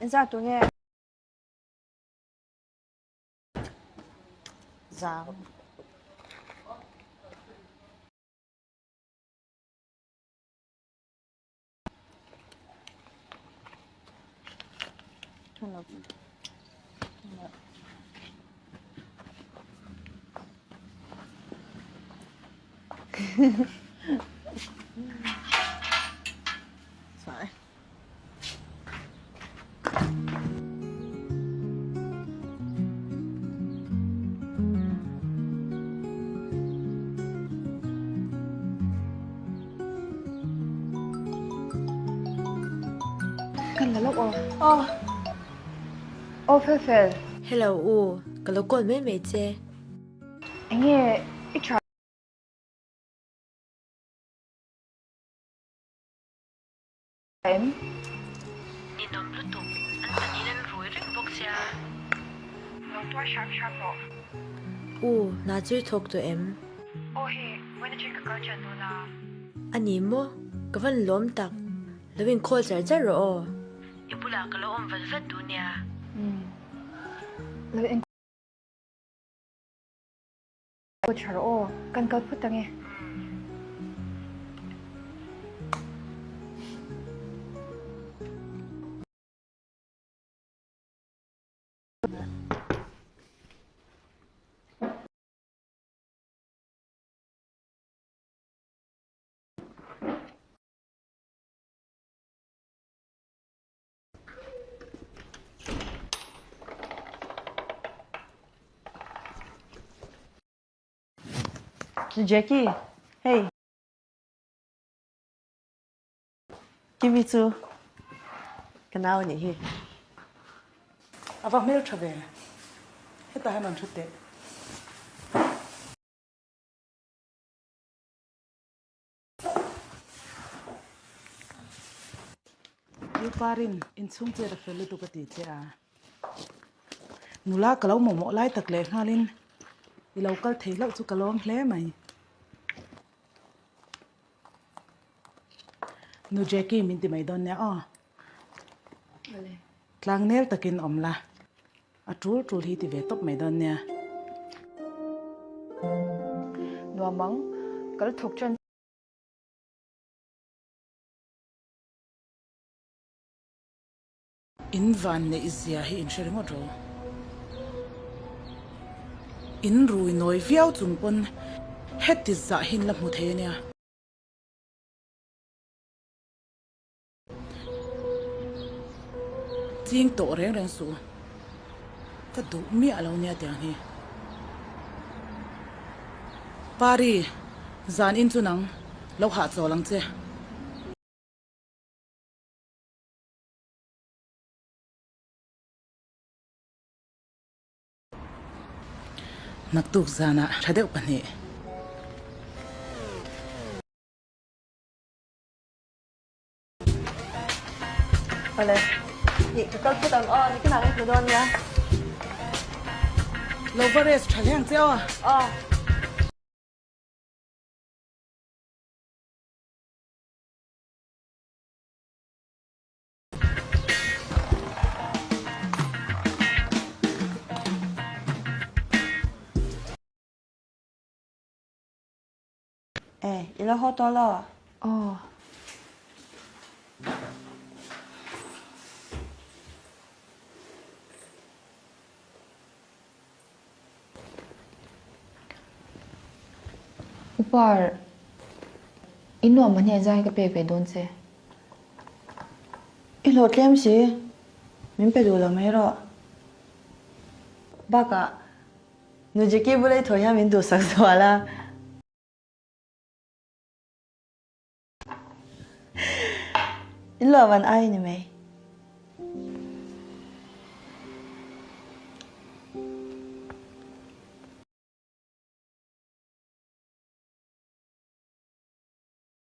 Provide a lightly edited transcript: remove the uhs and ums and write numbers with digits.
Engzah tur nge? Zang. Kan la lawk aw. Aw. Aw fel fel. Hello u, ka lo call mai mai che. Enge i tha em? Ninawm lutuk, an pahnihin an rui reng bawk sia. Lo tuar hram hram rawh. U, hna chu i thawk tawh em? Aw hei, vawiin atang ka kal ṭan dawn a. A ni maw? Ka van lawm tak. Lo inkhawl char char rawh aw. I bulah ka lo awm vat vat duh nia. Umm. Lo in. Aw tha rawh aw, kan kal phawt ang e. Jackie, hei. Kimi chu ka nau anih hi. A va hmel tha ve. Hetah hian an thu teh. U Parin inchhung chet a fel lutuk a ti che a, nula ka lo mamawh lai tak leh nghalin i lo kal thei hlauh chu ka lawm hle mai. Nu Jackie min ti mai dawn nia aw. Tlangnel takin awm la, a tul tul hi ti ve tawp mai dawn nia. Nuam ang, kal thawk tan. In van neih zia hi in hre ringawt ro. In rui nawi viau chung pawn heti zah hi in la hmu thei a nia. Ching tawh reng reng suh. Ka duh miah lo nia tiang hi. Pari, zan in chu nang lo hahchawl ang che. Naktuk zanah tha deuh pahnih. Awle, ih ka kal phawt ang aw, ni ka nak hmu dawn nia. Lo va rest tha hle ang che aw. Aw. E, i lo haw tawh lo? Aw. Upar, i nuam a hnen zai ka pek ve dawn che. I hlawh tlem si, min pe duh lo mai rawh. Bakah, Nu Jackie bula i thaw hian min duhsak zual a. I lawm an ai ni mai.